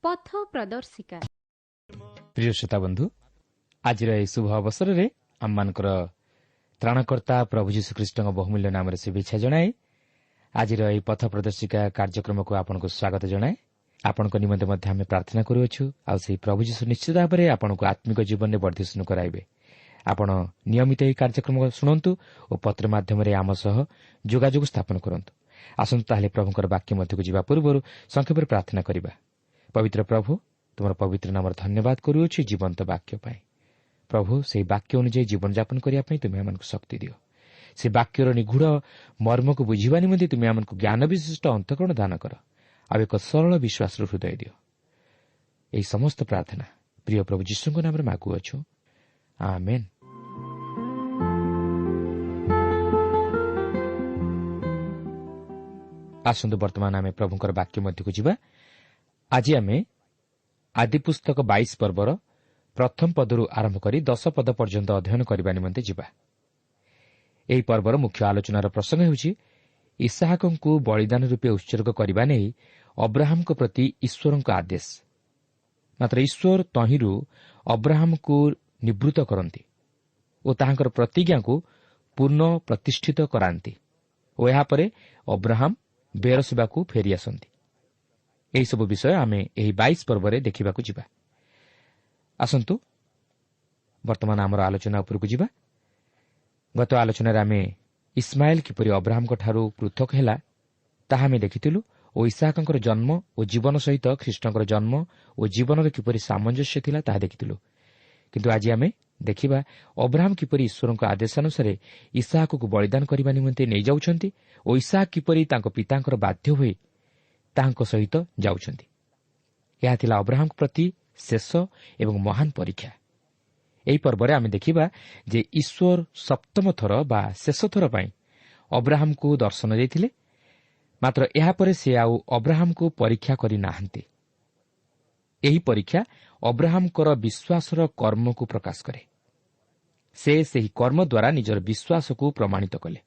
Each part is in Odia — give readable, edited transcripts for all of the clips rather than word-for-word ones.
ପଥ ପ୍ରଦର୍ଶିକା। ପ୍ରିୟ ଶ୍ରୋତା ବନ୍ଧୁ, ଆଜିର ଏହି ଶୁଭ ଅବସରରେ ଆମମାନଙ୍କର ତ୍ରାଣକର୍ତ୍ତା ପ୍ରଭୁ ଯୀଶୁଖ୍ରୀଷ୍ଟଙ୍କ ବହୁମୂଲ୍ୟ ନାମରେ ଶୁଭେଚ୍ଛା ଜଣାଇ ଆଜିର ଏହି ପଥ ପ୍ରଦର୍ଶିକା କାର୍ଯ୍ୟକ୍ରମକୁ ଆପଣଙ୍କୁ ସ୍ୱାଗତ ଜଣାଏ। ଆପଣଙ୍କ ନିମନ୍ତେ ମଧ୍ୟ ଆମେ ପ୍ରାର୍ଥନା କରୁଅଛୁ, ଆଉ ସେହି ପ୍ରଭୁ ଯୀଶୁ ନିଶ୍ଚିତ ଭାବରେ ଆପଣଙ୍କୁ ଆତ୍ମିକ ଜୀବନରେ ବର୍ଦ୍ଧିଷ୍ଣୁ କରାଇବେ। ଆପଣ ନିୟମିତ ଏହି କାର୍ଯ୍ୟକ୍ରମ ଶୁଣନ୍ତୁ ଓ ପତ୍ର ମାଧ୍ୟମରେ ଆମ ସହ ଯୋଗାଯୋଗ ସ୍ଥାପନ କରନ୍ତୁ। ଆସନ୍ତୁ ତାହେଲେ, ପ୍ରଭୁଙ୍କର ବାକ୍ୟ ମଧ୍ୟକୁ ଯିବା ପୂର୍ବରୁ ସଂକ୍ଷେପରେ ପ୍ରାର୍ଥନା କରିବା। ପବିତ୍ର ପ୍ରଭୁ, ତୁମର ପବିତ୍ର ନାମର ଧନ୍ୟବାଦ କରୁଅଛୁ ଜୀବନ୍ତ ବାକ୍ୟ ପାଇଁ। ପ୍ରଭୁ, ସେହି ବାକ୍ୟ ଅନୁଯାୟୀ ଜୀବନଯାପନ କରିବା ପାଇଁ ତୁମେ ଆମମାନଙ୍କୁ ଶକ୍ତି ଦିଅ। ସେ ବାକ୍ୟର ନିଗୂଢ଼ ମର୍ମକୁ ବୁଝିବା ନିମନ୍ତେ ତୁମେ ଆମକୁ ଜ୍ଞାନ ବିଶିଷ୍ଟ ଅନ୍ତଃକରଣ ଦାନ କର ଆଉ ଏକ ସରଳ ବିଶ୍ୱାସର ହୃଦୟ ଦିଅ। ଏହି ସମସ୍ତ ପ୍ରାର୍ଥନା ପ୍ରିୟ ପ୍ରଭୁ ଯୀଶୁଙ୍କ ନାମରେ ମାଗୁଅଛୁ, ଆମେନ୍। ଆସନ୍ତୁ, ବର୍ତ୍ତମାନ ଆମେ ପ୍ରଭୁଙ୍କର ବାକ୍ୟ ମଧ୍ୟକୁ ଯିବା। ଆଜି ଆମେ ଆଦିପୁସ୍ତକ 22 ପର୍ବର ପ୍ରଥମ ପଦରୁ ଆରମ୍ଭ କରି 10 ପଦ ପର୍ଯ୍ୟନ୍ତ ଅଧ୍ୟୟନ କରିବା ନିମନ୍ତେ ଯିବା। ଏହି ପର୍ବର ମୁଖ୍ୟ ଆଲୋଚନାର ପ୍ରସଙ୍ଗ ହେଉଛି ଇସାହାକଙ୍କୁ ବଳିଦାନ ରୂପେ ଉତ୍ସର୍ଗ କରିବା ନେଇ ଅବ୍ରାହମଙ୍କ ପ୍ରତି ଈଶ୍ୱରଙ୍କ ଆଦେଶ। ମାତ୍ର ଈଶ୍ୱର ତହିଁରୁ ଅବ୍ରାହମଙ୍କୁ ନିବୃତ୍ତ କରନ୍ତି ଓ ତାହାଙ୍କର ପ୍ରତିଜ୍ଞାକୁ ପୁନଃ ପ୍ରତିଷ୍ଠିତ କରାନ୍ତି ଓ ଏହାପରେ ଅବ୍ରାହମ ବେରସେବାକୁ ଫେରିଆସନ୍ତି। ଏହିସବୁ ବିଷୟ ଆମେ ଏହି 22 ପର୍ବରେ ଦେଖିବାକୁ ଯିବା। ଆସନ୍ତୁ, ବର୍ତ୍ତମାନ ଆମର ଆଲୋଚନା ଉପରକୁ ଯିବା। ଗତ ଆଲୋଚନାରେ ଆମେ ଇସ୍ମାଏଲ କିପରି ଅବ୍ରାହମଙ୍କଠାରୁ ପୃଥକ ହେଲା, ତାହା ଆମେ ଦେଖିଥିଲୁ ଓ ଇସାହାକଙ୍କର ଜନ୍ମ ଓ ଜୀବନ ସହିତ ଖ୍ରୀଷ୍ଟଙ୍କର ଜନ୍ମ ଓ ଜୀବନର କିପରି ସାମଞ୍ଜସ୍ୟ ଥିଲା, ତାହା ଦେଖିଥିଲୁ। କିନ୍ତୁ ଆଜି ଆମେ ଦେଖିବା ଅବ୍ରାହମ କିପରି ଈଶ୍ୱରଙ୍କ ଆଦେଶାନୁସାରେ ଇସାହାକକୁ ବଳିଦାନ କରିବା ନିମନ୍ତେ ନେଇଯାଉଛନ୍ତି ଓ ଇସାହାକ କିପରି ତାଙ୍କ ପିତାଙ୍କର ବାଧ୍ୟ ହୋଇ ତାହାଙ୍କ ସହିତ ଯାଉଛନ୍ତି। ଏହା ଥିଲା ଅବ୍ରାହମଙ୍କ ପ୍ରତି ଶେଷ ଏବଂ ମହାନ ପରୀକ୍ଷା। ଏହି ପର୍ବରେ ଆମେ ଦେଖିବା ଯେ ଈଶ୍ୱର ସପ୍ତମ ଥର ବା ଶେଷ ଥର ପାଇଁ ଅବ୍ରାହମକୁ ଦର୍ଶନ ଦେଇଥିଲେ। ମାତ୍ର ଏହାପରେ ସେ ଆଉ ଅବ୍ରାହମକୁ ପରୀକ୍ଷା କରିନାହାନ୍ତି। ଏହି ପରୀକ୍ଷା ଅବ୍ରାହମଙ୍କର ବିଶ୍ୱାସର କର୍ମକୁ ପ୍ରକାଶ କରେ। ସେ ସେହି କର୍ମ ଦ୍ୱାରା ନିଜର ବିଶ୍ୱାସକୁ ପ୍ରମାଣିତ କଲେ।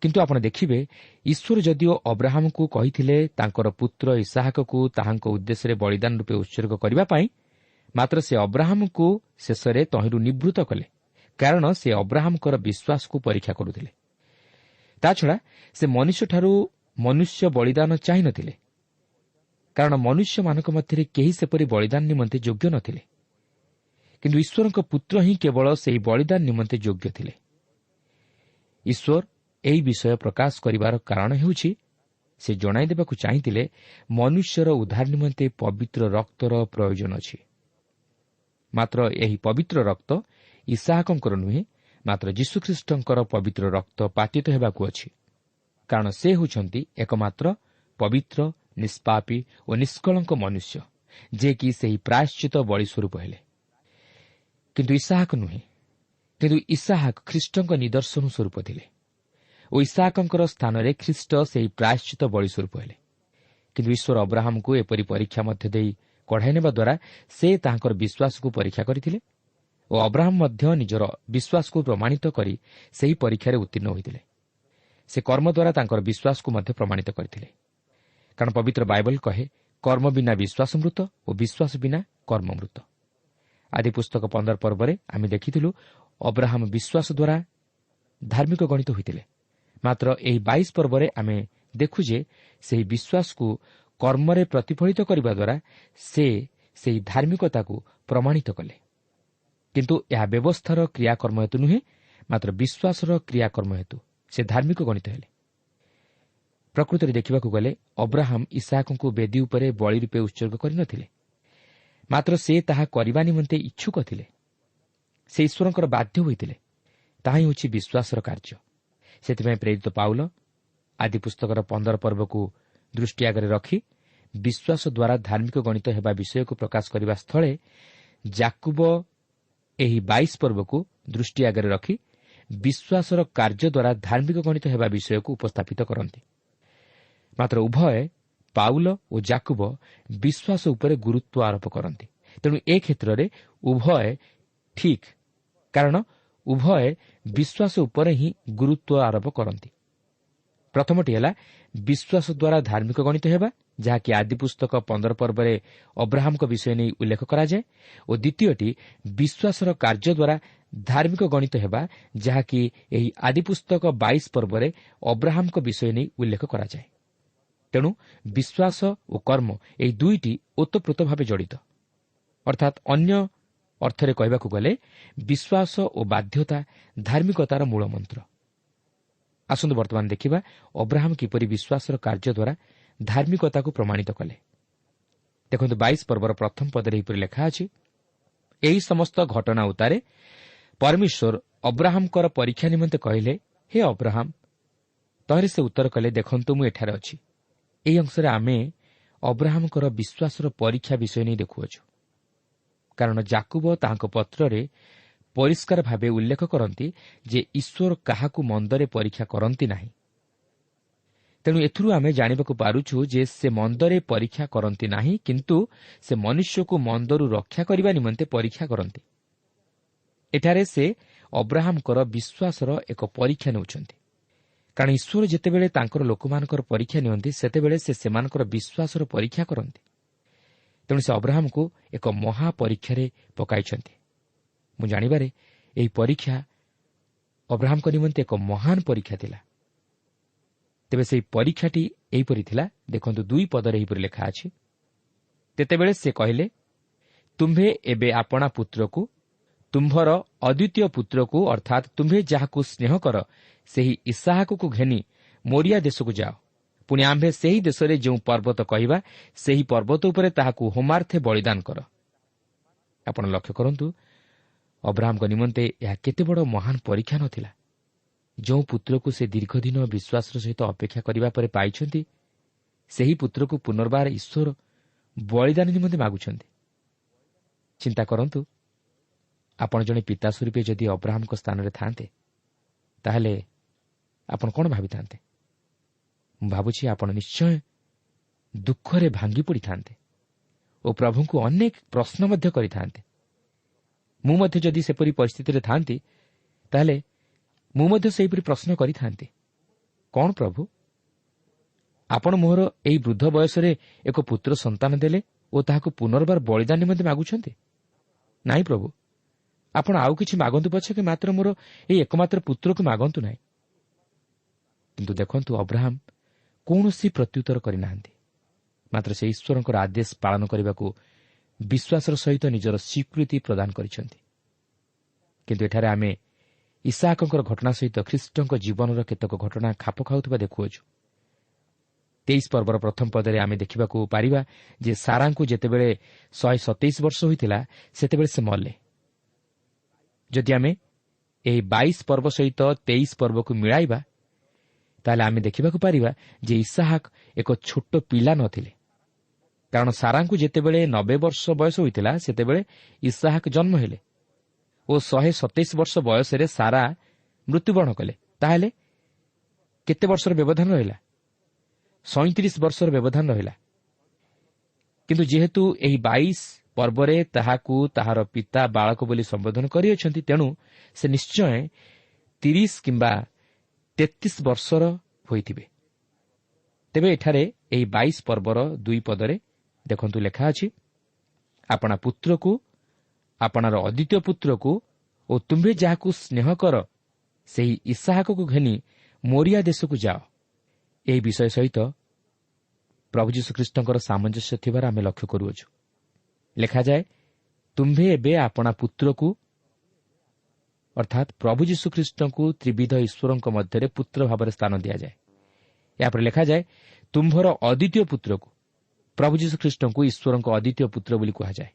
କିନ୍ତୁ ଆପଣ ଦେଖିବେ, ଈଶ୍ୱର ଯଦିଓ ଅବ୍ରାହମଙ୍କୁ କହିଥିଲେ ତାଙ୍କର ପୁତ୍ର ଇସାହାକକୁ ତାହାଙ୍କ ଉଦ୍ଦେଶ୍ୟରେ ବଳିଦାନ ରୂପେ ଉତ୍ସର୍ଗ କରିବା ପାଇଁ, ମାତ୍ର ସେ ଅବ୍ରାହମଙ୍କୁ ଶେଷରେ ତହିଁରୁ ନିବୃତ୍ତ କଲେ, କାରଣ ସେ ଅବ୍ରାହମଙ୍କର ବିଶ୍ୱାସକୁ ପରୀକ୍ଷା କରୁଥିଲେ। ତାଛଡ଼ା ସେ ମନୁଷ୍ୟଠାରୁ ମନୁଷ୍ୟ ବଳିଦାନ ଚାହିଁନଥିଲେ, କାରଣ ମନୁଷ୍ୟମାନଙ୍କ ମଧ୍ୟରେ କେହି ସେପରି ବଳିଦାନ ନିମନ୍ତେ ଯୋଗ୍ୟ ନଥିଲେ। କିନ୍ତୁ ଈଶ୍ୱରଙ୍କ ପୁତ୍ର ହିଁ କେବଳ ସେହି ବଳିଦାନ ନିମନ୍ତେ ଯୋଗ୍ୟ ଥିଲେ। ଈଶ୍ୱର ଏହି ବିଷୟ ପ୍ରକାଶ କରିବାର କାରଣ ହେଉଛି, ସେ ଜଣାଇ ଦେବାକୁ ଚାହିଁଥିଲେ ମନୁଷ୍ୟର ଉଦ୍ଧାର ନିମନ୍ତେ ପବିତ୍ର ରକ୍ତର ପ୍ରୟୋଜନ ଅଛି। ମାତ୍ର ଏହି ପବିତ୍ର ରକ୍ତ ଇସାହାକଙ୍କର ନୁହେଁ, ମାତ୍ର ଯୀଶୁଖ୍ରୀଷ୍ଟଙ୍କର ପବିତ୍ର ରକ୍ତ ପାତିତ ହେବାକୁ ଅଛି, କାରଣ ସେ ହେଉଛନ୍ତି ଏକମାତ୍ର ପବିତ୍ର, ନିଷ୍ପାପୀ ଓ ନିଷ୍କଳଙ୍କ ମନୁଷ୍ୟ, ଯିଏକି ସେହି ପ୍ରାୟଶ୍ଚିତ ବଳି ସ୍ୱରୂପ ହେଲେ, କିନ୍ତୁ ଇସାହାକ ନୁହେଁ। କିନ୍ତୁ ଇସାହାକ ଖ୍ରୀଷ୍ଟଙ୍କ ନିଦର୍ଶନ ସ୍ୱରୂପ ଥିଲେ ଓ ଇସାହାକଙ୍କର ସ୍ଥାନରେ ଖ୍ରୀଷ୍ଟ ସେହି ପ୍ରାୟଶ୍ଚିତ ବଳି ସ୍ୱରୂପ ହେଲେ। କିନ୍ତୁ ଈଶ୍ୱର ଅବ୍ରାହମଙ୍କୁ ଏପରି ପରୀକ୍ଷା ମଧ୍ୟ ଦେଇ କଢ଼ାଇ ନେବା ଦ୍ୱାରା ସେ ତାହାଙ୍କର ବିଶ୍ୱାସକୁ ପରୀକ୍ଷା କରିଥିଲେ ଓ ଅବ୍ରାହମ ମଧ୍ୟ ନିଜର ବିଶ୍ୱାସକୁ ପ୍ରମାଣିତ କରି ସେହି ପରୀକ୍ଷାରେ ଉତ୍ତୀର୍ଣ୍ଣ ହୋଇଥିଲେ। ସେ କର୍ମ ଦ୍ୱାରା ତାଙ୍କର ବିଶ୍ୱାସକୁ ମଧ୍ୟ ପ୍ରମାଣିତ କରିଥିଲେ, କାରଣ ପବିତ୍ର ବାଇବଲ କହେ, କର୍ମ ବିନା ବିଶ୍ୱାସ ମୃତ ଓ ବିଶ୍ୱାସ ବିନା କର୍ମ ମୃତ। ଆଦି ପୁସ୍ତକ 15 ପର୍ବରେ ଆମେ ଦେଖିଥିଲୁ ଅବ୍ରାହମ ବିଶ୍ୱାସ ଦ୍ୱାରା ଧାର୍ମିକ ଗଣିତ ହୋଇଥିଲେ। ମାତ୍ର ଏହି 22 ପର୍ବରେ ଆମେ ଦେଖୁ ଯେ ସେହି ବିଶ୍ୱାସକୁ କର୍ମରେ ପ୍ରତିଫଳିତ କରିବା ଦ୍ୱାରା ସେ ସେହି ଧାର୍ମିକତାକୁ ପ୍ରମାଣିତ କଲେ। କିନ୍ତୁ ଏହା ବ୍ୟବସ୍ଥାର କ୍ରିୟାକର୍ମ ହେତୁ ନୁହେଁ, ମାତ୍ର ବିଶ୍ୱାସର କ୍ରିୟାକର୍ମ ହେତୁ ସେ ଧାର୍ମିକ ଗଣିତ ହେଲେ। ପ୍ରକୃତରେ ଦେଖିବାକୁ ଗଲେ ଅବ୍ରାହମ ଇସାହାକଙ୍କୁ ବେଦୀ ଉପରେ ବଳି ରୂପେ ଉତ୍ସର୍ଗ କରିନଥିଲେ, ମାତ୍ର ସେ ତାହା କରିବା ନିମନ୍ତେ ଇଚ୍ଛୁକ ଥିଲେ। ସେ ଈଶ୍ୱରଙ୍କର ବାଧ୍ୟ ହୋଇଥିଲେ। ତାହା ହିଁ ହେଉଛି ବିଶ୍ୱାସର କାର୍ଯ୍ୟ। ସେଥିପାଇଁ ପ୍ରେରିତ ପାଉଲ ଆଦି ପୁସ୍ତକର 15 ପର୍ବକୁ ଦୃଷ୍ଟି ଆଗରେ ରଖି ବିଶ୍ୱାସ ଦ୍ୱାରା ଧାର୍ମିକ ଗଣିତ ହେବା ବିଷୟକୁ ପ୍ରକାଶ କରିବା ସ୍ଥଳେ ଜାକୁବ ଏହି 22 ପର୍ବକୁ ଦୃଷ୍ଟି ଆଗରେ ରଖି ବିଶ୍ୱାସର କାର୍ଯ୍ୟ ଦ୍ୱାରା ଧାର୍ମିକ ଗଣିତ ହେବା ବିଷୟକୁ ଉପସ୍ଥାପିତ କରନ୍ତି। ମାତ୍ର ଉଭୟ ପାଉଲ ଓ ଜାକୁବ ବିଶ୍ୱାସ ଉପରେ ଗୁରୁତ୍ୱ ଆରୋପ କରନ୍ତି। ତେଣୁ ଏ କ୍ଷେତ୍ରରେ ଉଭୟ ଠିକ୍, କାରଣ ଉଭୟ ବିଶ୍ୱାସ ଉପରେ ହିଁ ଗୁରୁତ୍ୱ ଆରୋପ କରନ୍ତି। ପ୍ରଥମଟି ହେଲା ବିଶ୍ୱାସ ଦ୍ୱାରା ଧାର୍ମିକ ଗଣିତ ହେବା, ଯାହାକି ଆଦିପୁସ୍ତକ 15 ପର୍ବରେ ଅବ୍ରାହମଙ୍କ ବିଷୟ ନେଇ ଉଲ୍ଲେଖ କରାଯାଏ, ଓ ଦ୍ୱିତୀୟଟି ବିଶ୍ୱାସର କାର୍ଯ୍ୟ ଦ୍ୱାରା ଧାର୍ମିକ ଗଣିତ ହେବା, ଯାହାକି ଏହି ଆଦିପୁସ୍ତକ 22 ପର୍ବରେ ଅବ୍ରାହମଙ୍କ ବିଷୟ ନେଇ ଉଲ୍ଲେଖ କରାଯାଏ। ତେଣୁ ବିଶ୍ୱାସ ଓ କର୍ମ ଏହି ଦୁଇଟି ଓତପ୍ରୋତ ଭାବେ ଜଡ଼ିତ। ଅର୍ଥାତ୍ ଅନ୍ୟ ଅର୍ଥରେ କହିବାକୁ ଗଲେ ବିଶ୍ୱାସ ଓ ବାଧ୍ୟତା ଧାର୍ମିକତାର ମୂଳ ମନ୍ତ୍ର। ଆସନ୍ତୁ ବର୍ତ୍ତମାନ ଦେଖିବା ଅବ୍ରାହମ କିପରି ବିଶ୍ୱାସର କାର୍ଯ୍ୟ ଦ୍ୱାରା ଧାର୍ମିକତାକୁ ପ୍ରମାଣିତ କଲେ। ଦେଖନ୍ତୁ 22 ପର୍ବର ପ୍ରଥମ ପଦରେ ଏହିପରି ଲେଖା ଅଛି, ଏହି ସମସ୍ତ ଘଟଣା ଉତ୍ତାରେ ପରମେଶ୍ୱର ଅବ୍ରାହମଙ୍କର ପରୀକ୍ଷା ନିମନ୍ତେ କହିଲେ, ହେ ଅବ୍ରାହମ। ତହିଁରେ ସେ ଉତ୍ତର କଲେ, ଦେଖନ୍ତୁ ମୁଁ ଏଠାରେ ଅଛି। ଏହି ଅଂଶରେ ଆମେ ଅବ୍ରାହମଙ୍କର ବିଶ୍ୱାସର ପରୀକ୍ଷା ବିଷୟ ନେଇ ଦେଖୁଅଛୁ, କାରଣ ଯାକୁବ ତାହାଙ୍କ ପତ୍ରରେ ପରିଷ୍କାର ଭାବେ ଉଲ୍ଲେଖ କରନ୍ତି ଯେ ଈଶ୍ୱର କାହାକୁ ମନ୍ଦରେ ପରୀକ୍ଷା କରନ୍ତି ନାହିଁ। ତେଣୁ ଏଥିରୁ ଆମେ ଜାଣିବାକୁ ପାରୁଛୁ ଯେ ସେ ମନ୍ଦରେ ପରୀକ୍ଷା କରନ୍ତି ନାହିଁ, କିନ୍ତୁ ସେ ମନୁଷ୍ୟକୁ ମନ୍ଦରୁ ରକ୍ଷା କରିବା ନିମନ୍ତେ ପରୀକ୍ଷା କରନ୍ତି। ଏଠାରେ ସେ ଅବ୍ରାହମଙ୍କର ବିଶ୍ୱାସର ଏକ ପରୀକ୍ଷା ନେଉଛନ୍ତି, କାରଣ ଈଶ୍ୱର ଯେତେବେଳେ ତାଙ୍କର ଲୋକମାନଙ୍କର ପରୀକ୍ଷା ନିଅନ୍ତି ସେତେବେଳେ ସେ ସେମାନଙ୍କର ବିଶ୍ୱାସର ପରୀକ୍ଷା କରନ୍ତି। ତେଣୁ ସେ ଅବ୍ରାହମକୁ ଏକ ମହାପରୀକ୍ଷାରେ ପକାଇଛନ୍ତି। ମୁଁ ଜାଣିବାରେ ଏହି ପରୀକ୍ଷା ଅବ୍ରାହମଙ୍କ ନିମନ୍ତେ ଏକ ମହାନ ପରୀକ୍ଷା ଥିଲା। ତେବେ ସେହି ପରୀକ୍ଷାଟି ଏହିପରି ଥିଲା। ଦେଖନ୍ତୁ 2 ପଦରେ ଏହିପରି ଲେଖା ଅଛି, ତେତେବେଳେ ସେ କହିଲେ, ତୁମ୍ଭେ ଏବେ ଆପଣା ପୁତ୍ରକୁ, ତୁମ୍ଭର ଅଦ୍ୱିତୀୟ ପୁତ୍ରକୁ, ଅର୍ଥାତ୍ ତୁମ୍ଭେ ଯାହାକୁ ସ୍ନେହ କର ସେହି ଇସାହାକକୁ ଘେନି ମୋରିଆ ଦେଶକୁ ଯାଅ। ପୁଣି ଆମ୍ଭେ ସେହି ଦେଶରେ ଯେଉଁ ପର୍ବତ କହିବା ସେହି ପର୍ବତ ଉପରେ ତାହାକୁ ହୋମାର୍ଥେ ବଳିଦାନ କର। ଆପଣ ଲକ୍ଷ୍ୟ କରନ୍ତୁ, ଅବ୍ରାହମଙ୍କ ନିମନ୍ତେ ଏହା କେତେ ବଡ଼ ମହାନ ପରୀକ୍ଷା ନଥିଲା। ଯେଉଁ ପୁତ୍ରକୁ ସେ ଦୀର୍ଘଦିନ ବିଶ୍ୱାସର ସହିତ ଅପେକ୍ଷା କରିବା ପରେ ପାଇଛନ୍ତି, ସେହି ପୁତ୍ରକୁ ପୁନର୍ବାର ଈଶ୍ୱର ବଳିଦାନ ନିମନ୍ତେ ମାଗୁଛନ୍ତି। ଚିନ୍ତା କରନ୍ତୁ, ଆପଣ ଜଣେ ପିତା ସ୍ୱରୂପେ ଯଦି ଅବ୍ରାହମଙ୍କ ସ୍ଥାନରେ ଥାନ୍ତେ ତାହେଲେ ଆପଣ କ'ଣ ଭାବିଥାନ୍ତେ? ମୁଁ ଭାବୁଛି ଆପଣ ନିଶ୍ଚୟ ଦୁଃଖରେ ଭାଙ୍ଗି ପଡ଼ିଥାନ୍ତେ ଓ ପ୍ରଭୁଙ୍କୁ ଅନେକ ପ୍ରଶ୍ନ ମଧ୍ୟ କରିଥାନ୍ତେ। ମୁଁ ମଧ୍ୟ ଯଦି ସେପରି ପରିସ୍ଥିତିରେ ଥାନ୍ତି ତାହେଲେ ମୁଁ ମଧ୍ୟ ସେହିପରି ପ୍ରଶ୍ନ କରିଥାନ୍ତି, କ'ଣ ପ୍ରଭୁ, ଆପଣ ମୋର ଏହି ବୃଦ୍ଧ ବୟସରେ ଏକ ପୁତ୍ର ସନ୍ତାନ ଦେଲେ ଓ ତାହାକୁ ପୁନର୍ବାର ବଳିଦାନ ନିମନ୍ତେ ମାଗୁଛନ୍ତି? ନାଇଁ ପ୍ରଭୁ, ଆପଣ ଆଉ କିଛି ମାଗନ୍ତୁ ପଛକେ, ମାତ୍ର ମୋର ଏହି ଏକମାତ୍ର ପୁତ୍ରକୁ ମାଗନ୍ତୁ ନାହିଁ। କିନ୍ତୁ ଦେଖନ୍ତୁ, ଅବ୍ରାହମ କୌଣସି ପ୍ରତ୍ୟୁତ୍ତର କରିନାହାନ୍ତି, ମାତ୍ର ସେ ଈଶ୍ୱରଙ୍କର ଆଦେଶ ପାଳନ କରିବାକୁ ବିଶ୍ୱାସର ସହିତ ନିଜର ସ୍ୱୀକୃତି ପ୍ରଦାନ କରିଛନ୍ତି। କିନ୍ତୁ ଏଠାରେ ଆମେ ଇସାହାକଙ୍କର ଘଟଣା ସହିତ ଖ୍ରୀଷ୍ଟଙ୍କ ଜୀବନର କେତେକ ଘଟଣା ଖାପ ଖାଉଥିବା ଦେଖୁଅଛୁ। 23 ପର୍ବର ପ୍ରଥମ ପଦରେ ଆମେ ଦେଖିବାକୁ ପାରିବା ଯେ ସାରାଙ୍କୁ ଯେତେବେଳେ 127 ବର୍ଷ ହୋଇଥିଲା ସେତେବେଳେ ସେ ମଲେ। ଯଦି ଆମେ ଏହି 22 ପର୍ବ ସହିତ 23 ପର୍ବକୁ ମିଳାଇବା ତାହେଲେ ଆମେ ଦେଖିବାକୁ ପାରିବା ଯେ ଇସାହାକ ଏକ ଛୋଟ ପିଲା ନଥିଲେ, କାରଣ ସାରାଙ୍କୁ ଯେତେବେଳେ 90 ବର୍ଷ ବୟସ ହୋଇଥିଲା ସେତେବେଳେ ଇସାହାକ ଜନ୍ମ ହେଲେ ଓ 127 ବର୍ଷ ବୟସରେ ସାରା ମୃତ୍ୟୁବରଣ କଲେ। ତାହେଲେ କେତେ ବର୍ଷର ବ୍ୟବଧାନ ରହିଲା? 37 ବର୍ଷର ବ୍ୟବଧାନ ରହିଲା। କିନ୍ତୁ ଯେହେତୁ ଏହି 22 ପର୍ବରେ ତାହାକୁ ତାହାର ପିତା ବାଳକ ବୋଲି ସମ୍ବୋଧନ କରିଅଛନ୍ତି, ତେଣୁ ସେ ନିଶ୍ଚୟ 30 କିମ୍ବା 33 ବର୍ଷର ହୋଇଥିବେ। ତେବେ ଏଠାରେ ଏହି 22 ପର୍ବର 2 ପଦରେ ଦେଖନ୍ତୁ ଲେଖା ଅଛି, ଆପଣା ପୁତ୍ରକୁ, ଆପଣାର ଅଦ୍ୱିତୀୟ ପୁତ୍ରକୁ ଓ ତୁମ୍ଭେ ଯାହାକୁ ସ୍ନେହ କର ସେହି ଇସାହାକକୁ ଘେନି ମୋରିଆ ଦେଶକୁ ଯାଅ। ଏହି ବିଷୟ ସହିତ ପ୍ରଭୁ ଯୀଶୁଖ୍ରୀଷ୍ଟଙ୍କର ସାମଞ୍ଜସ୍ୟ ଥିବାର ଆମେ ଲକ୍ଷ୍ୟ କରୁଅଛୁ। ଲେଖାଯାଏ, ତୁମ୍ଭେ ଏବେ ଆପଣା ପୁତ୍ରକୁ, ଅର୍ଥାତ୍ ପ୍ରଭୁ ଯୀଶୁଖ୍ରୀଷ୍ଟଙ୍କୁ ତ୍ରିବିଧ ଈଶ୍ୱରଙ୍କ ମଧ୍ୟରେ ପୁତ୍ର ଭାବରେ ସ୍ଥାନ ଦିଆଯାଏ। ଏହାପରେ ଲେଖାଯାଏ, ତୁମ୍ଭର ଅଦ୍ୱିତୀୟ ପୁତ୍ରକୁ, ପ୍ରଭୁ ଯୀଶୁଖ୍ରୀଷ୍ଟଙ୍କୁ ଈଶ୍ୱରଙ୍କ ଅଦ୍ୱିତୀୟ ପୁତ୍ର ବୋଲି କୁହାଯାଏ।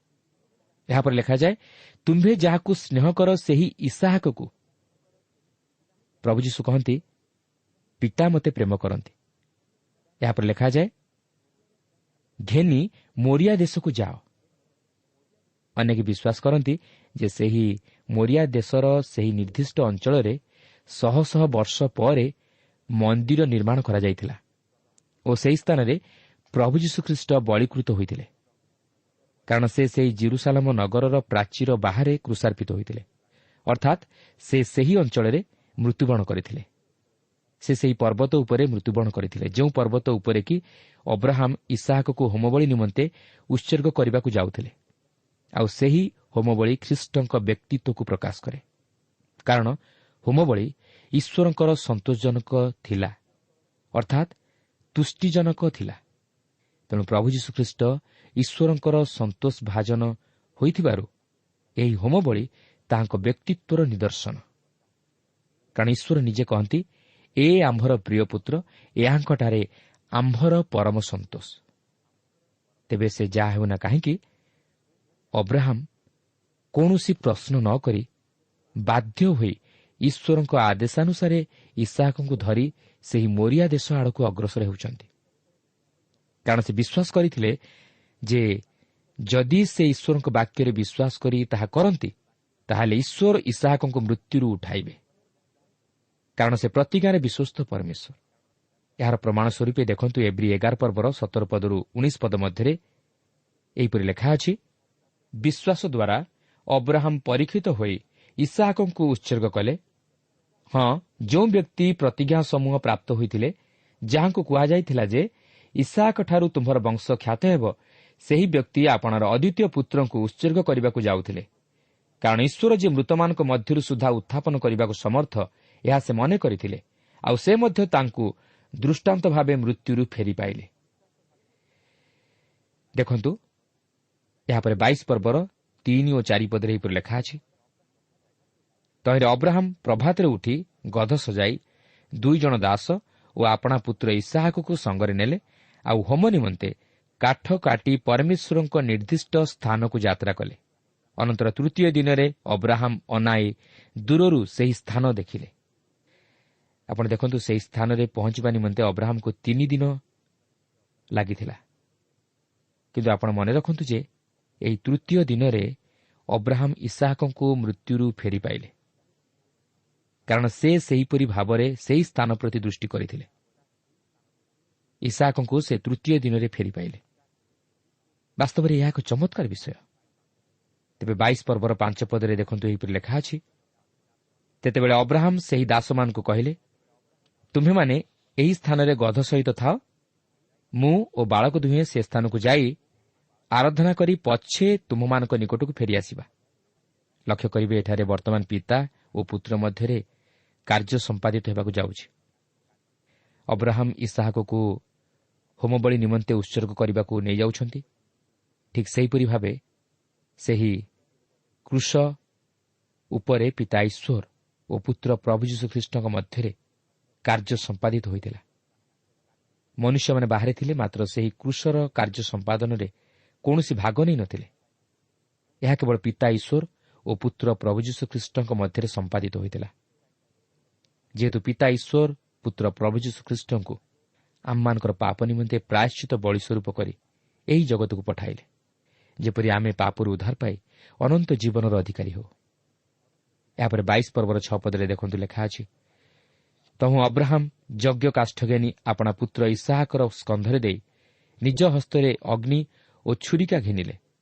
ଏହାପରେ ଲେଖାଯାଏ, ତୁମ୍ଭେ ଯାହାକୁ ସ୍ନେହ କର ସେହି ଇସାହାକକୁ। ପ୍ରଭୁ ଯୀଶୁ କହନ୍ତି, ପିତା ମୋତେ ପ୍ରେମ କରନ୍ତି। ଏହାପରେ ଲେଖାଯାଏ, ଘେନି ମୋରିଆ ଦେଶକୁ ଯାଅ। ଅନେକ ବିଶ୍ୱାସ କରନ୍ତି ଯେ ସେହି ମୋରିଆ ଦେଶର ସେହି ନିର୍ଦ୍ଦିଷ୍ଟ ଅଞ୍ଚଳରେ ଶହ ଶହ ବର୍ଷ ପରେ ମନ୍ଦିର ନିର୍ମାଣ କରାଯାଇଥିଲା ଓ ସେହି ସ୍ଥାନରେ ପ୍ରଭୁ ଯୀଶୁଖ୍ରୀଷ୍ଟ ବଳୀକୃତ ହୋଇଥିଲେ, କାରଣ ସେ ସେହି ଜିରୁସାଲମ ନଗରର ପ୍ରାଚୀର ବାହାରେ କ୍ରୁଶାର୍ପିତ ହୋଇଥିଲେ, ଅର୍ଥାତ୍ ସେ ସେହି ଅଞ୍ଚଳରେ ମୃତ୍ୟୁବରଣ କରିଥିଲେ। ସେ ସେହି ପର୍ବତ ଉପରେ ମୃତ୍ୟୁବରଣ କରିଥିଲେ, ଯେଉଁ ପର୍ବତ ଉପରେ କି ଅବ୍ରାହମ ଇସାହାକକୁ ହୋମବଳି ନିମନ୍ତେ ଉତ୍ସର୍ଗ କରିବାକୁ ଯାଉଥିଲେ। ଆଉ ସେହି ହୋମବଳି ଖ୍ରୀଷ୍ଟଙ୍କ ବ୍ୟକ୍ତିତ୍ୱକୁ ପ୍ରକାଶ କରେ, କାରଣ ହୋମବଳି ଈଶ୍ୱରଙ୍କର ସନ୍ତୋଷଜନକ ଥିଲା, ଅର୍ଥାତ୍ ତୁଷ୍ଟିଜନକ ଥିଲା। ତେଣୁ ପ୍ରଭୁ ଯୀଶୁଖ୍ରୀଷ୍ଟ ଈଶ୍ୱରଙ୍କର ସନ୍ତୋଷ ଭାଜନ ହୋଇଥିବାରୁ ଏହି ହୋମବଳି ତାହାଙ୍କ ବ୍ୟକ୍ତିତ୍ୱର ନିଦର୍ଶନ। କାରଣ ଈଶ୍ୱର ନିଜେ କହନ୍ତି, ଏ ଆମ୍ଭର ପ୍ରିୟ ପୁତ୍ର, ଏହାଙ୍କଠାରେ ଆମ୍ଭର ପରମ ସନ୍ତୋଷ। ତେବେ ସେ ଯାହା ହେଉନା କାହିଁକି, ଅବ୍ରାହମ କୌଣସି ପ୍ରଶ୍ନ ନ କରି ବାଧ୍ୟ ହୋଇ ଈଶ୍ୱରଙ୍କ ଆଦେଶାନୁସାରେ ଇସାହାକଙ୍କୁ ଧରି ସେହି ମୋରିଆ ଦେଶ ଆଡ଼କୁ ଅଗ୍ରସର ହେଉଛନ୍ତି। କାରଣ ସେ ବିଶ୍ୱାସ କରିଥିଲେ ଯେ ଯଦି ସେ ଈଶ୍ୱରଙ୍କ ବାକ୍ୟରେ ବିଶ୍ୱାସ କରି ତାହା କରନ୍ତି, ତାହେଲେ ଈଶ୍ୱର ଇସାହାକଙ୍କୁ ମୃତ୍ୟୁରୁ ଉଠାଇବେ, କାରଣ ସେ ପ୍ରତିଜ୍ଞାରେ ବିଶ୍ୱସ୍ତ ପରମେଶ୍ୱର। ଏହାର ପ୍ରମାଣ ସ୍ୱରୂପେ ଦେଖନ୍ତୁ ଏବ୍ରୀ 11 ପର୍ବର 17 ପଦରୁ 19 ପଦ ମଧ୍ୟରେ ଏହିପରି ଲେଖା ଅଛି, ବିଶ୍ୱାସ ଦ୍ୱାରା ଅବ୍ରାହମ ପରୀକ୍ଷିତ ହୋଇ ଇସାହାକଙ୍କୁ ଉତ୍ସର୍ଗ କଲେ। ହଁ, ଯେଉଁ ବ୍ୟକ୍ତି ପ୍ରତିଜ୍ଞା ସମୂହ ପ୍ରାପ୍ତ ହୋଇଥିଲେ, ଯାହାଙ୍କୁ କୁହାଯାଇଥିଲା ଯେ ଇସାହାକଠାରୁ ତୁମ୍ଭର ବଂଶ ଖ୍ୟାତ ହେବ, ସେହି ବ୍ୟକ୍ତି ଆପଣାର ଅଦ୍ୱିତୀୟ ପୁତ୍ରଙ୍କୁ ଉତ୍ସର୍ଗ କରିବାକୁ ଯାଉଥିଲେ। କାରଣ ଈଶ୍ୱର ଯେ ମୃତମାନଙ୍କ ମଧ୍ୟରୁ ସୁଦ୍ଧା ଉତ୍ଥାପନ କରିବାକୁ ସମର୍ଥ, ଏହା ସେ ମନେ କରିଥିଲେ, ଆଉ ସେ ମଧ୍ୟ ତାଙ୍କୁ ଦୃଷ୍ଟାନ୍ତ ଭାବେ ମୃତ୍ୟୁରୁ ଫେରି ପାଇଲେ। ଦେଖନ୍ତୁ ଏହାପରେ 22 ପର୍ବର 3 ଓ 4 ପଦରେ ଏହିପରି ଲେଖା ଅଛି, ତହିଁରେ ଅବ୍ରାହମ ପ୍ରଭାତରେ ଉଠି ଗଧ ସଜାଇ 2 ଜଣ ଦାସ ଓ ଆପଣା ପୁତ୍ର ଇସାହାକକୁ ସଙ୍ଗରେ ନେଲେ, ଆଉ ହୋମ ନିମନ୍ତେ କାଠ କାଟି ପରମେଶ୍ୱରଙ୍କ ନିର୍ଦ୍ଦିଷ୍ଟ ସ୍ଥାନକୁ ଯାତ୍ରା କଲେ। ଅନନ୍ତର ତୃତୀୟ ଦିନରେ ଅବ୍ରାହମ ଅନାଇ ଦୂରରୁ ସେହି ସ୍ଥାନ ଦେଖିଲେ। ଆପଣ ଦେଖନ୍ତୁ, ସେହି ସ୍ଥାନରେ ପହଞ୍ଚିବା ନିମନ୍ତେ ଅବ୍ରାହମକୁ 3 ଦିନ ଲାଗିଥିଲା। କିନ୍ତୁ ଆପଣ ମନେ ରଖନ୍ତୁ ଯେ ଏହି ତୃତୀୟ ଦିନରେ ଅବ୍ରାହମ ଇସାହାକଙ୍କୁ ମୃତ୍ୟୁରୁ ଫେରି ପାଇଲେ, କାରଣ ସେ ସେହିପରି ଭାବରେ ସେହି ସ୍ଥାନ ପ୍ରତି ଦୃଷ୍ଟି କରିଥିଲେ। ଇସାହାକଙ୍କୁ ସେ ତୃତୀୟ ଦିନରେ ଫେରି ପାଇଲେ। ବାସ୍ତବରେ ଏହା ଏକ ଚମତ୍କାର ବିଷୟ। ତେବେ 22 ପର୍ବର 5 ପଦରେ ଦେଖନ୍ତୁ ଏହିପରି ଲେଖା ଅଛି, ତେତେବେଳେ ଅବ୍ରାହମ ସେହି ଦାସମାନଙ୍କୁ କହିଲେ, ତୁମ୍ଭେମାନେ ଏହି ସ୍ଥାନରେ ଗଧ ସହିତ ଥାଅ, ମୁଁ ଓ ବାଳକ ଦୁହେଁ ସେ ସ୍ଥାନକୁ ଯାଇ ଆରାଧନା କରି ପଛେ ତୁମ୍ଭମାନଙ୍କ ନିକଟକୁ ଫେରିଆସିବା। ଲକ୍ଷ୍ୟ କରିବେ, ଏଠାରେ ବର୍ତ୍ତମାନ ପିତା ଓ ପୁତ୍ର ମଧ୍ୟରେ କାର୍ଯ୍ୟ ସମ୍ପାଦିତ ହେବାକୁ ଯାଉଛି। ଅବ୍ରାହମ ଇସାହାକକୁ ହୋମବଳି ନିମନ୍ତେ ଉତ୍ସର୍ଗ କରିବାକୁ ନେଇଯାଉଛନ୍ତି। ଠିକ୍ ସେହିପରି ଭାବେ ସେହି କ୍ରୁଶ ଉପରେ ପିତା ଈଶ୍ୱର ଓ ପୁତ୍ର ପ୍ରଭୁ ଯୀଶୁଖ୍ରୀଷ୍ଟଙ୍କ ମଧ୍ୟରେ କାର୍ଯ୍ୟ ସମ୍ପାଦିତ ହୋଇଥିଲା। ମନୁଷ୍ୟମାନେ ବାହାରେ ଥିଲେ, ମାତ୍ର ସେହି କ୍ରୁଶର କାର୍ଯ୍ୟ ସମ୍ପାଦନରେ କୌଣସି ଭାଗ ନେଇନଥିଲେ। ଏହା କେବଳ ପିତା ଈଶ୍ୱର ଓ ପୁତ୍ର ପ୍ରଭୁ ଯୀଶୁଖ୍ରୀଷ୍ଟଙ୍କ ମଧ୍ୟରେ ସମ୍ପାଦିତ ହୋଇଥିଲା। ଯେହେତୁ ପିତା ଈଶ୍ୱର ପୁତ୍ର ପ୍ରଭୁ ଯୀଶୁଖ୍ରୀଷ୍ଟଙ୍କୁ ଆମମାନଙ୍କର ପାପ ନିମନ୍ତେ ପ୍ରାୟଶ୍ଚିତ ବଳି ସ୍ୱରୂପ କରି ଏହି ଜଗତକୁ ପଠାଇଲେ, ଯେପରି ଆମେ ପାପରୁ ଉଦ୍ଧାର ପାଇ ଅନନ୍ତ ଜୀବନର ଅଧିକାରୀ ହେଉ। ଏହାପରେ 22 ପର୍ବର 6 ପଦରେ ଦେଖନ୍ତୁ ଲେଖା ଅଛି, ତହୁଁ ଅବ୍ରାହମ ଯଜ୍ଞ କାଷ୍ଠ ଘେନି ଆପଣା ପୁତ୍ର ଇସାହାକର ସ୍କନ୍ଧରେ ଦେଇ ନିଜ ହସ୍ତରେ ଅଗ୍ନି ଓ ଛୁରିକା ଘେନିଲେ,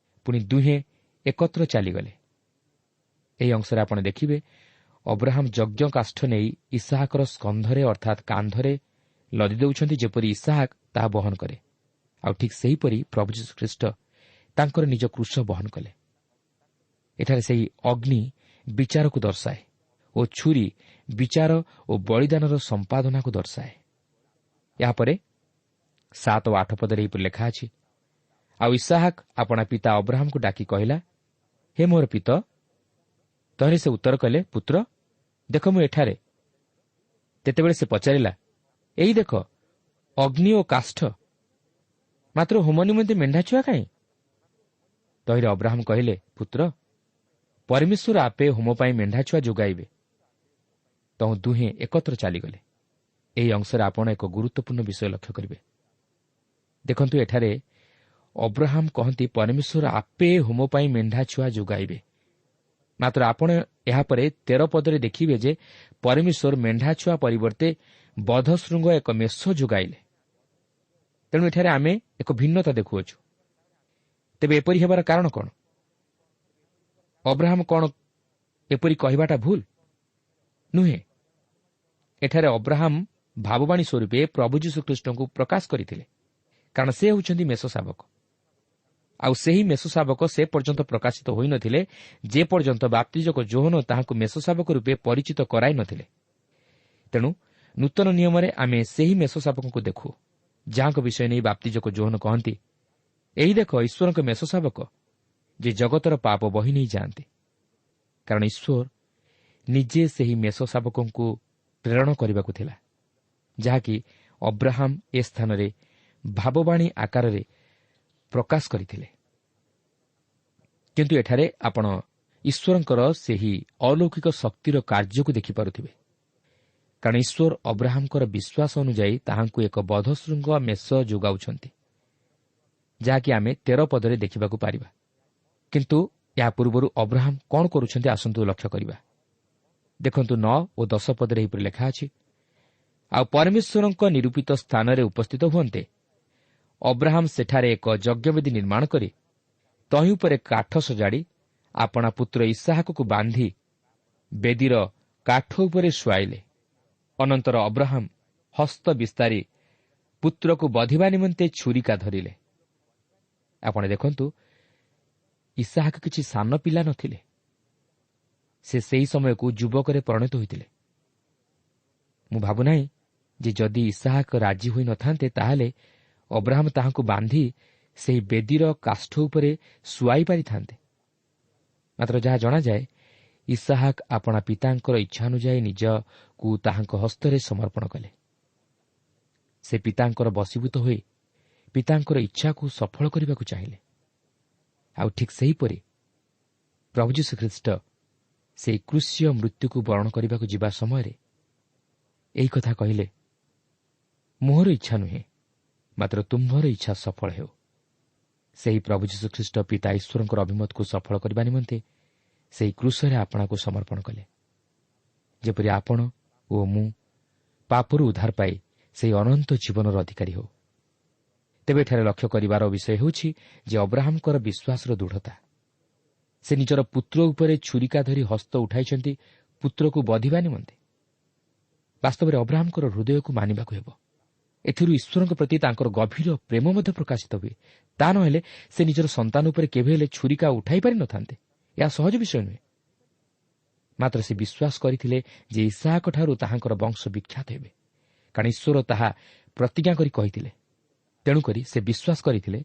ପୁଣି ଦୁହେଁ ଏକତ୍ର ଚାଲିଗଲେ। ଏହି ଅଂଶରେ ଆପଣ ଦେଖିବେ ଅବ୍ରାହମ ଯଜ୍ଞ କାଷ୍ଠ ନେଇ ଇସାହାକର ସ୍କନ୍ଧରେ ଅର୍ଥାତ୍ କାନ୍ଧରେ ଲଦି ଦେଉଛନ୍ତି, ଯେପରି ଇସାହାକ ତାହା ବହନ କରେ। ଆଉ ଠିକ୍ ସେହିପରି ପ୍ରଭୁ ଯୀଶୁଖ୍ରୀଷ୍ଟ ତାଙ୍କର ନିଜ କ୍ରୁଶ ବହନ କଲେ। ଏଠାରେ ସେହି ଅଗ୍ନି ବିଚାରକୁ ଦର୍ଶାଏ ଓ ଛୁରୀ ବିଚାର ଓ ବଳିଦାନର ସମ୍ପାଦନାକୁ ଦର୍ଶାଏ। ଏହାପରେ 7 ଓ 8 ପଦରେ ଏହିପରି ଲେଖା ଅଛି, ଆଉ ଇସାହାକ ଆପଣା ପିତା ଅବ୍ରାହମକୁ ଡାକି କହିଲା, ହେ ମୋର ପିତ। ତହିଁରେ ସେ ଉତ୍ତର କଲେ, ପୁତ୍ର ଦେଖ ମୁଁ ଏଠାରେ। ତେତେବେଳେ ସେ ପଚାରିଲା, ଏଇ ଦେଖ ଅଗ୍ନି ଓ କାଷ୍ଠ, ମାତ୍ର ହୋମ ନିମନ୍ତେ ମେଣ୍ଢା ଛୁଆ କାହିଁ? ତହିଁରେ ଅବ୍ରାହମ କହିଲେ, ପୁତ୍ର ପରମେଶ୍ୱର ଆପେ ହୋମ ପାଇଁ ମେଣ୍ଢା ଛୁଆ ଯୋଗାଇବେ। ତହୁଁ ଦୁହେଁ ଏକତ୍ର ଚାଲିଗଲେ। ଏହି ଅଂଶରେ ଆପଣ ଏକ ଗୁରୁତ୍ୱପୂର୍ଣ୍ଣ ବିଷୟ ଲକ୍ଷ୍ୟ କରିବେ। ଦେଖନ୍ତୁ, ଏଠାରେ ଅବ୍ରାହମ କହନ୍ତି ପରମେଶ୍ୱର ଆପେ ହୋମ ପାଇଁ ମେଣ୍ଢା ଛୁଆ ଯୋଗାଇବେ। ମାତ୍ର ଆପଣ ଏହାପରେ 13 ପଦରେ ଦେଖିବେ ଯେ ପରମେଶ୍ୱର ମେଣ୍ଢା ଛୁଆ ପରିବର୍ତ୍ତେ ବଧଶୃଙ୍ଗ ଏକ ମେଷ ଯୋଗାଇଲେ। ତେଣୁ ଏଠାରେ ଆମେ ଏକ ଭିନ୍ନତା ଦେଖୁଅଛୁ। ତେବେ ଏପରି ହେବାର କାରଣ କ'ଣ? ଅବ୍ରାହମ କ'ଣ ଏପରି କହିବାଟା ଭୁଲ ନୁହେଁ? ଏଠାରେ ଅବ୍ରାହମ ଭାବବାଣୀ ସ୍ୱରୂପେ ପ୍ରଭୁ ଯୀଶୁଖ୍ରୀଷ୍ଟଙ୍କୁ ପ୍ରକାଶ କରିଥିଲେ, କାରଣ ସେ ହେଉଛନ୍ତି ମେଷ ଶାବକ। ଆଉ ସେହି ମେଷ ଶାବକ ସେ ପର୍ଯ୍ୟନ୍ତ ପ୍ରକାଶିତ ହୋଇନଥିଲେ ଯେ ପର୍ଯ୍ୟନ୍ତ ବାପ୍ତିଜକ ଯୋହନ ତାହାଙ୍କୁ ମେଷ ଶାବକ ରୂପେ ପରିଚିତ କରାଇ ନଥିଲେ। ତେଣୁ ନୂତନ ନିୟମରେ ଆମେ ସେହି ମେଷ ଶାବକଙ୍କୁ ଦେଖୁ, ଯାହାଙ୍କ ବିଷୟ ନେଇ ବାପ୍ତିଜକ ଯୋହନ କହନ୍ତି, ଏହି ଦେଖ ଈଶ୍ୱରଙ୍କ ମେଷ ଶାବକ, ଯେ ଜଗତର ପାପ ବହି ନେଇ ଯାଆନ୍ତି। କାରଣ ଈଶ୍ୱର ନିଜେ ସେହି ମେଷ ଶାବକଙ୍କୁ ପ୍ରେରଣ କରିବାକୁ ଥିଲା, ଯାହାକି ଅବ୍ରାହମ ଏ ସ୍ଥାନରେ ଭାବବାଣୀ ଆକାରରେ ପ୍ରକାଶ କରିଥିଲେ। କିନ୍ତୁ ଏଠାରେ ଆପଣ ଈଶ୍ୱରଙ୍କର ସେହି ଅଲୌକିକ ଶକ୍ତିର କାର୍ଯ୍ୟକୁ ଦେଖିପାରୁଥିବେ, କାରଣ ଈଶ୍ୱର ଅବ୍ରାହମଙ୍କର ବିଶ୍ୱାସ ଅନୁଯାୟୀ ତାହାଙ୍କୁ ଏକ ବଧଶୃଙ୍ଗ ମେଷ ଯୋଗାଉଛନ୍ତି, ଯାହାକି ଆମେ 13 ପଦରେ ଦେଖିବାକୁ ପାରିବା। କିନ୍ତୁ ଏହା ପୂର୍ବରୁ ଅବ୍ରାହମ କ'ଣ କରୁଛନ୍ତି ଆସନ୍ତୁ ଲକ୍ଷ୍ୟ କରିବା। ଦେଖନ୍ତୁ 9 ଓ 10 ପଦରେ ଏହିପରି ଲେଖା ଅଛି, ଆଉ ପରମେଶ୍ୱରଙ୍କ ନିରୂପିତ ସ୍ଥାନରେ ଉପସ୍ଥିତ ହୁଅନ୍ତେ ଅବ୍ରାହମ ସେଠାରେ ଏକ ଯଜ୍ଞବେଦୀ ନିର୍ମାଣ କରି ତହିଁ ଉପରେ କାଠ ସଜାଡ଼ି ଆପଣା ପୁତ୍ର ଇସାହାକକୁ ବାନ୍ଧି ବେଦୀର କାଠ ଉପରେ ଶୁଆଇଲେ। ଅନନ୍ତର ଅବ୍ରାହମ ହସ୍ତ ବିସ୍ତାରି ପୁତ୍ରକୁ ବଧିବା ନିମନ୍ତେ ଛୁରିକା ଧରିଲେ। ଆପଣ ଦେଖନ୍ତୁ, ଇସାହାକ କିଛି ସାନ ପିଲା ନଥିଲେ, ସେ ସେହି ସମୟକୁ ଯୁବକରେ ପରିଣତ ହୋଇଥିଲେ। ମୁଁ ଭାବୁନାହିଁ ଯେ ଯଦି ଇସାହାକ ରାଜି ହୋଇନଥାନ୍ତେ ତାହେଲେ ଅବ୍ରାହମ ତାହାଙ୍କୁ ବାନ୍ଧି ସେହି ବେଦୀର କାଷ୍ଠ ଉପରେ ଶୁଆଇ ପାରିଥାନ୍ତେ। ମାତ୍ର ଯାହା ଜଣାଯାଏ, ଇସାହାକ ଆପଣା ପିତାଙ୍କର ଇଚ୍ଛା ଅନୁଯାୟୀ ନିଜକୁ ତାହାଙ୍କ ହସ୍ତରେ ସମର୍ପଣ କଲେ। ସେ ପିତାଙ୍କର ବଶୀଭୂତ ହୋଇ ପିତାଙ୍କର ଇଚ୍ଛାକୁ ସଫଳ କରିବାକୁ ଚାହିଁଲେ। ଆଉ ଠିକ୍ ସେହିପରି ପ୍ରଭୁ ଯୀଶୁଖ୍ରୀଷ୍ଟ ସେହି କ୍ରୁଶୀୟ ମୃତ୍ୟୁକୁ ବରଣ କରିବାକୁ ଯିବା ସମୟରେ ଏହି କଥା କହିଲେ, ମୋହର ଇଚ୍ଛା ନୁହେଁ, ମାତ୍ର ତୁମ୍ଭର ଇଚ୍ଛା ସଫଳ ହେଉ। ସେହି ପ୍ରଭୁ ଯୀଶୁଖ୍ରୀଷ୍ଟ ପିତା ଈଶ୍ୱରଙ୍କର ଅଭିମତକୁ ସଫଳ କରିବା ନିମନ୍ତେ ସେହି କ୍ରୁଶରେ ଆପଣାକୁ ସମର୍ପଣ କଲେ, ଯେପରି ଆପଣ ଓ ମୁଁ ପାପରୁ ଉଦ୍ଧାର ପାଇ ସେହି ଅନନ୍ତ ଜୀବନର ଅଧିକାରୀ ହେଉ। ତେବେ ଏଠାରେ ଲକ୍ଷ୍ୟ କରିବାର ବିଷୟ ହେଉଛି ଯେ ଅବ୍ରାହମଙ୍କର ବିଶ୍ୱାସର ଦୃଢ଼ତା। ସେ ନିଜର ପୁତ୍ର ଉପରେ ଛୁରିକା ଧରି ହସ୍ତ ଉଠାଇଛନ୍ତି ପୁତ୍ରକୁ ବଧିବା ନିମନ୍ତେ। ବାସ୍ତବରେ ଅବ୍ରାହମଙ୍କର ହୃଦୟକୁ ମାନିବାକୁ ହେବ। ଏଥିରୁ ଈଶ୍ୱରଙ୍କ ପ୍ରତି ତାଙ୍କର ଗଭୀର ପ୍ରେମ ମଧ୍ୟ ପ୍ରକାଶିତ ହୁଏ। ତା ନହେଲେ ସେ ନିଜର ସନ୍ତାନ ଉପରେ କେବେ ହେଲେ ଛୁରିକା ଉଠାଇ ପାରିନଥାନ୍ତେ। ଏହା ସହଜ ବିଷୟ ନୁହେଁ। ମାତ୍ର ସେ ବିଶ୍ୱାସ କରିଥିଲେ ଯେ ଇସାହାକଠାରୁ ତାହାଙ୍କର ବଂଶ ବିଖ୍ୟାତ ହେବେ, କାରଣ ଈଶ୍ୱର ତାହା ପ୍ରତିଜ୍ଞା କରି କହିଥିଲେ। ତେଣୁକରି ସେ ବିଶ୍ୱାସ କରିଥିଲେ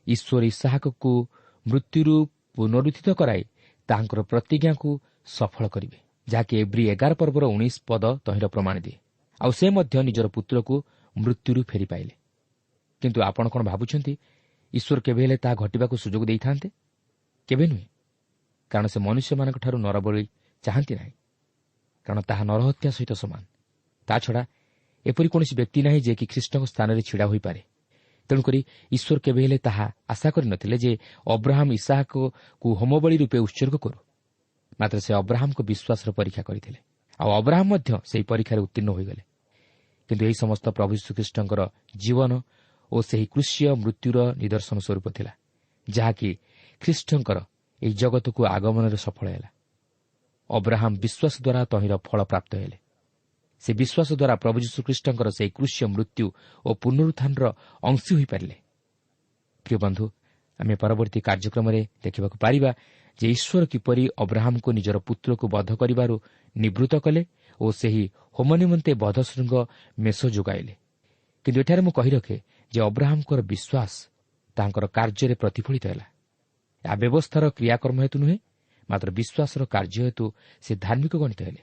ଈଶ୍ୱର ଇସାହାକକୁ ମୃତ୍ୟୁରୁ ପୁନରୁତ୍ଥିତ କରାଇ ତାହାଙ୍କର ପ୍ରତିଜ୍ଞାକୁ ସଫଳ କରିବେ, ଯାହାକି ଏବ୍ରୀ 11 ପର୍ବର 19 ପଦ ତହିଁର ପ୍ରମାଣ ଦିଏ। ଆଉ ସେ ମଧ୍ୟ ନିଜର ପୁତ୍ରକୁ ମୃତ୍ୟୁରୁ ଫେରି ପାଇଲେ। କିନ୍ତୁ ଆପଣ କ'ଣ ଭାବୁଛନ୍ତି ଈଶ୍ୱର କେବେ ହେଲେ ତାହା ଘଟିବାକୁ ସୁଯୋଗ ଦେଇଥାନ୍ତେ? କେବେ ନୁହେଁ, କାରଣ ସେ ମନୁଷ୍ୟମାନଙ୍କଠାରୁ ନରବଳି ଚାହାନ୍ତି ନାହିଁ, କାରଣ ତାହା ନରହତ୍ୟା ସହିତ ସମାନ। ତାଛଡ଼ା ଏପରି କୌଣସି ବ୍ୟକ୍ତି ନାହିଁ ଯିଏକି ଖ୍ରୀଷ୍ଟଙ୍କ ସ୍ଥାନରେ ଛିଡ଼ା ହୋଇପାରେ। ତେଣୁକରି ଈଶ୍ୱର କେବେ ହେଲେ ତାହା ଆଶା କରିନଥିଲେ ଯେ ଅବ୍ରାହମ ଇସାହାକକୁ ହୋମବଳି ରୂପେ ଉତ୍ସର୍ଗ କରୁ। ମାତ୍ର ସେ ଅବ୍ରାହମଙ୍କ ବିଶ୍ୱାସର ପରୀକ୍ଷା କରିଥିଲେ, ଆଉ ଅବ୍ରାହମ ମଧ୍ୟ ସେହି ପରୀକ୍ଷାରେ ଉତ୍ତୀର୍ଣ୍ଣ ହୋଇଗଲେ। କିନ୍ତୁ ଏହି ସମସ୍ତ ପ୍ରଭୁ ଯୀଶୁଖ୍ରୀଷ୍ଟଙ୍କର ଜୀବନ ଓ ସେହି କ୍ରୁଶୀୟ ମୃତ୍ୟୁର ନିଦର୍ଶନ ସ୍ୱରୂପ ଥିଲା, ଯାହାକି ଖ୍ରୀଷ୍ଟଙ୍କର ଏହି ଜଗତକୁ ଆଗମନରେ ସଫଳ ହେଲା। ଅବ୍ରାହମ ବିଶ୍ୱାସ ଦ୍ୱାରା ତହିଁର ଫଳ ପ୍ରାପ୍ତ ହେଲେ। ସେ ବିଶ୍ୱାସ ଦ୍ୱାରା ପ୍ରଭୁ ଯୀଶୁଖ୍ରୀଷ୍ଟଙ୍କର ସେହି କ୍ରୁଶୀୟ ମୃତ୍ୟୁ ଓ ପୁନରୁତ୍ଥାନର ଅଂଶୀ ହୋଇପାରିଲେ। ପ୍ରିୟ ବନ୍ଧୁ, ଆମେ ପରବର୍ତ୍ତୀ କାର୍ଯ୍ୟକ୍ରମରେ ଦେଖିବାକୁ ପାରିବା ଯେ ଈଶ୍ୱର କିପରି ଅବ୍ରାହମଙ୍କୁ ନିଜର ପୁତ୍ରକୁ ବଧ କରିବାରୁ ନିବୃତ୍ତ କଲେ ଓ ସେହି ହୋମ ନିମନ୍ତେ ବଧଶୃଙ୍ଗ ମେଷ ଯୋଗାଇଲେ। କିନ୍ତୁ ଏଠାରେ ମୁଁ କହି ରଖେ ଯେ ଅବ୍ରାହମଙ୍କର ବିଶ୍ୱାସ ତାଙ୍କର କାର୍ଯ୍ୟରେ ପ୍ରତିଫଳିତ ହେଲା। ଏହା ବ୍ୟବସ୍ଥାର କ୍ରିୟାକର୍ମ ହେତୁ ନୁହେଁ, ମାତ୍ର ବିଶ୍ୱାସର କାର୍ଯ୍ୟ ହେତୁ ସେ ଧାର୍ମିକ ଗଣିତ ହେଲେ।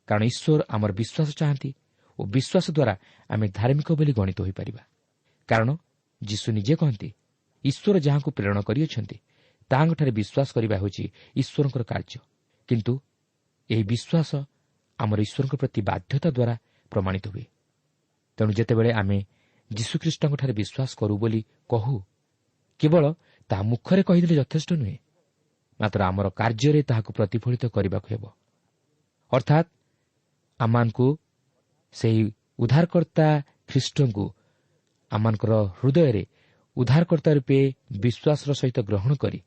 କାରଣ ଈଶ୍ୱର ଆମର ବିଶ୍ୱାସ ଚାହାନ୍ତି ଓ ବିଶ୍ୱାସ ଦ୍ୱାରା ଆମେ ଧାର୍ମିକ ବୋଲି ଗଣିତ ହୋଇପାରିବା। କାରଣ ଯୀଶୁ ନିଜେ କହନ୍ତି, ଈଶ୍ୱର ଯାହାଙ୍କୁ ପ୍ରେରଣ କରିଅଛନ୍ତି ତାହାଙ୍କଠାରେ ବିଶ୍ୱାସ କରିବା ହେଉଛି ଈଶ୍ୱରଙ୍କର କାର୍ଯ୍ୟ। କିନ୍ତୁ ଏହି ବିଶ୍ୱାସ ଆମର ଈଶ୍ୱରଙ୍କ ପ୍ରତି ବାଧ୍ୟତା ଦ୍ୱାରା ପ୍ରମାଣିତ ହୁଏ। ତେଣୁ ଯେତେବେଳେ ଆମେ ଯୀଶୁଖ୍ରୀଷ୍ଟଙ୍କଠାରେ ବିଶ୍ୱାସ କରୁ ବୋଲି କହୁ, କେବଳ ତାହା ମୁଖରେ କହିଦେଲେ ଯଥେଷ୍ଟ ନୁହେଁ, ମାତ୍ର ଆମର କାର୍ଯ୍ୟରେ ତାହାକୁ ପ୍ରତିଫଳିତ କରିବାକୁ ହେବ। ଅର୍ଥାତ୍ ଆମମାନଙ୍କୁ ସେହି ଉଦ୍ଧାରକର୍ତ୍ତା ଖ୍ରୀଷ୍ଟଙ୍କୁ ଆମମାନଙ୍କର ହୃଦୟରେ ଉଦ୍ଧାରକର୍ତ୍ତା ରୂପେ ବିଶ୍ୱାସର ସହିତ ଗ୍ରହଣ କରି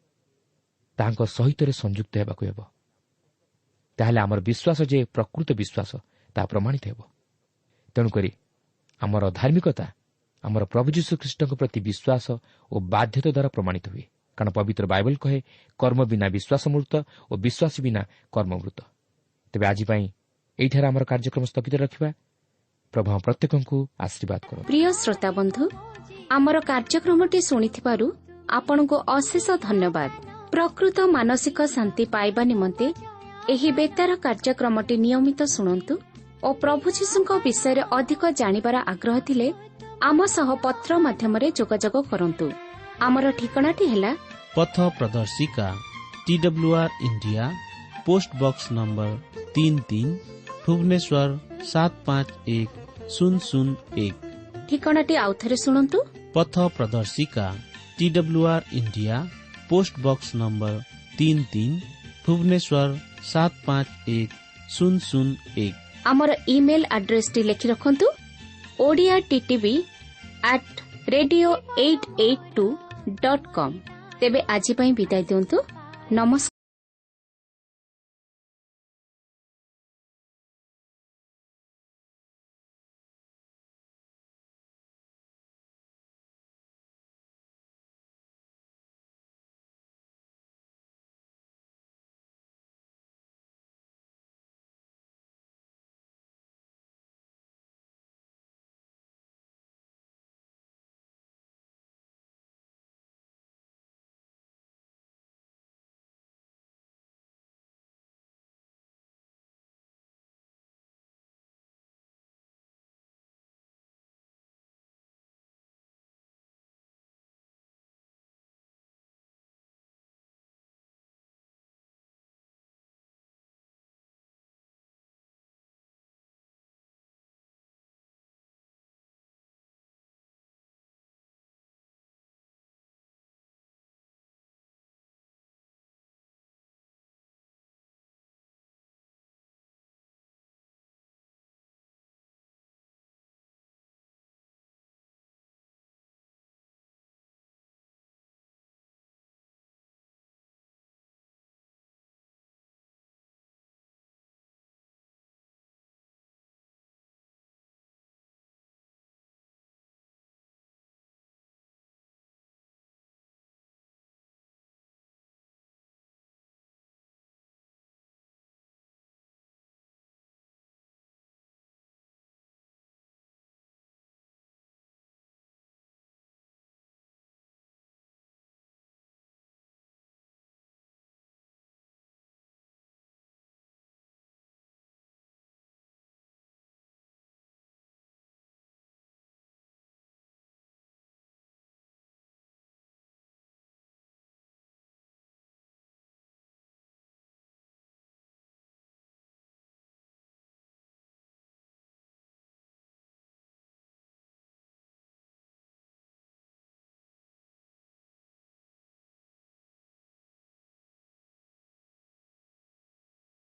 ତାହାଙ୍କ ସହିତରେ ସଂଯୁକ୍ତ ହେବାକୁ ହେବ। ତାହେଲେ ଆମର ବିଶ୍ୱାସ ଯେ ପ୍ରକୃତ ବିଶ୍ୱାସ ତାହା ପ୍ରମାଣିତ ହେବ। ତେଣୁକରି ଆମର ଧାର୍ମିକତା ଆମର ପ୍ରଭୁ ଯୀଶୁଖ୍ରୀଷ୍ଟଙ୍କ ପ୍ରତି ବିଶ୍ୱାସ ଓ ବାଧ୍ୟତା ଦ୍ୱାରା ପ୍ରମାଣିତ ହୁଏ, କାରଣ ପବିତ୍ର ବାଇବଲ କହେ, କର୍ମ ବିନା ବିଶ୍ୱାସ ମୃତ ଓ ବିଶ୍ୱାସ ବିନା କର୍ମମୃତ। ତେବେ ଆଜି ପାଇଁ ଏଇଠାରେ ଆମର କାର୍ଯ୍ୟକ୍ରମ ସ୍ଥଗିତ ରଖିବା। ପ୍ରଭୁ ପ୍ରତ୍ୟେକଙ୍କୁ ଆଶୀର୍ବାଦ କରନ୍ତୁ। ପ୍ରିୟ ଶ୍ରୋତା ବନ୍ଧୁ, ଆମର କାର୍ଯ୍ୟକ୍ରମଟି ଶୁଣିଥିବାରୁ ଆପଣଙ୍କୁ ଅଶେଷ ଧନ୍ୟବାଦ। ପ୍ରକୃତ ମାନସିକ ଶାନ୍ତି ପାଇବା ନିମନ୍ତେ ଏହି ବେତାର କାର୍ଯ୍ୟକ୍ରମଟି ନିୟମିତ ଶୁଣନ୍ତୁ ଓ ପ୍ରଭୁ ଯୀଶୁଙ୍କ ବିଷୟରେ ଅଧିକ ଜାଣିବାର ଆଗ୍ରହ ଥିଲେ ଆମ ସହ ପତ୍ର ମାଧ୍ୟମରେ ଯୋଗାଯୋଗ କରନ୍ତୁ। ଆମର ଠିକଣାଟି ହେଲା ପଥ ପ୍ରଦର୍ଶିକା, T W R India, post box number 3 3, Bhubaneswar 751001। ଠିକଣାଟି ଆଉଥରେ ଶୁଣନ୍ତୁ। ପଥ ପ୍ରଦର୍ଶିକା, T W R India, post box number 3 3, Bhubaneswar 751001। ଆମର ଇମେଲ୍ ଆଡ୍ରେସଟି ଲେଖି ରଖନ୍ତୁ: Odia TTV at radio 882 dot com. ତେବେ ଆଜି ପାଇଁ ବିଦାୟ ଦିଅନ୍ତୁ। ନମସ୍କାର।